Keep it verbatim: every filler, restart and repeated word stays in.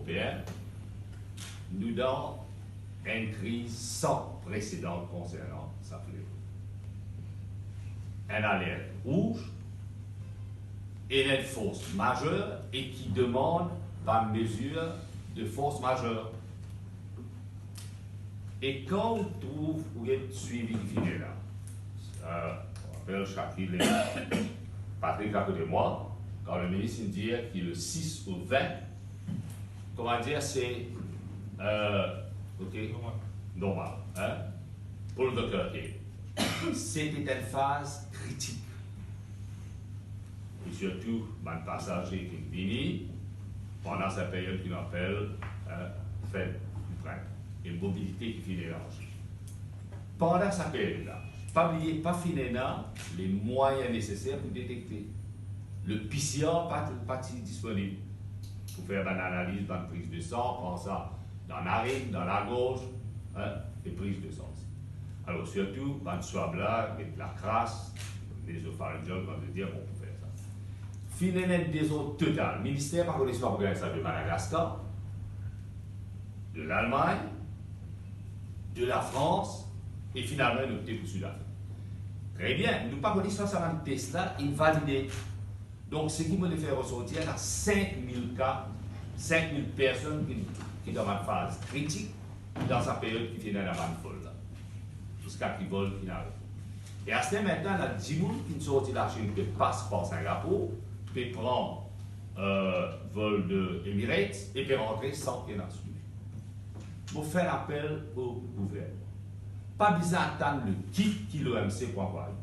Bien, nou dan enn kriz san presedan konsernan sa fleo. Enn alert rouz, ena enn fors mazer e ki demann bann mezir de fors mazer. E kan ou trouv, ou get swivi ki fini la, euh, on appelle Shakil et Patrick à côté de moi, quand le ministre il dit que le six au vingt, comment dire, c'est, euh, ok, normal, hein, pour le docteur Hill. C'était une phase critique. E sirtou bann pasaze ki vini pandan sa period ki nou apel, eh, fet di printan, e mobilite ki finn elarzi. Pandan sa period la, pa bliye, pa finn ena lemwayin neseser pou detekte. Le P C R pa, pa ti disponib pou fer bann analiz, bann priz de san, pran sa dan narinn, dan lagorz, hein, e priz de san. Alor, sirtou, bann swab la, met lakras, nasofaryngol, kan zot dir, bon, pou fer sa. Finn ena enn dezord total. Minister pa kone si pa pou gagn sa de Madagaskar, de Lalmagn, de Lafrans, e finalman, inn opte pou Sud Afrik. Tre bien, nou pa kone si sa bann tes la inn valide. Donk, seki mo le fer resortir, ena sink mil ka, sink mil personn ki, ki dan bann faz kritik, dan sa period ki finn ena bann vol la, ziska ki vol finn arive. E aster mintnan, ena dimoun ki sorti Lasinn, ki pas par Singapour, pe pran, euh, vol de Emirates e pe rantre san ki ena swivi. Mo fer apel o gouvernman. Pa bizin atann le kit ki l'O M C pou anvwaye.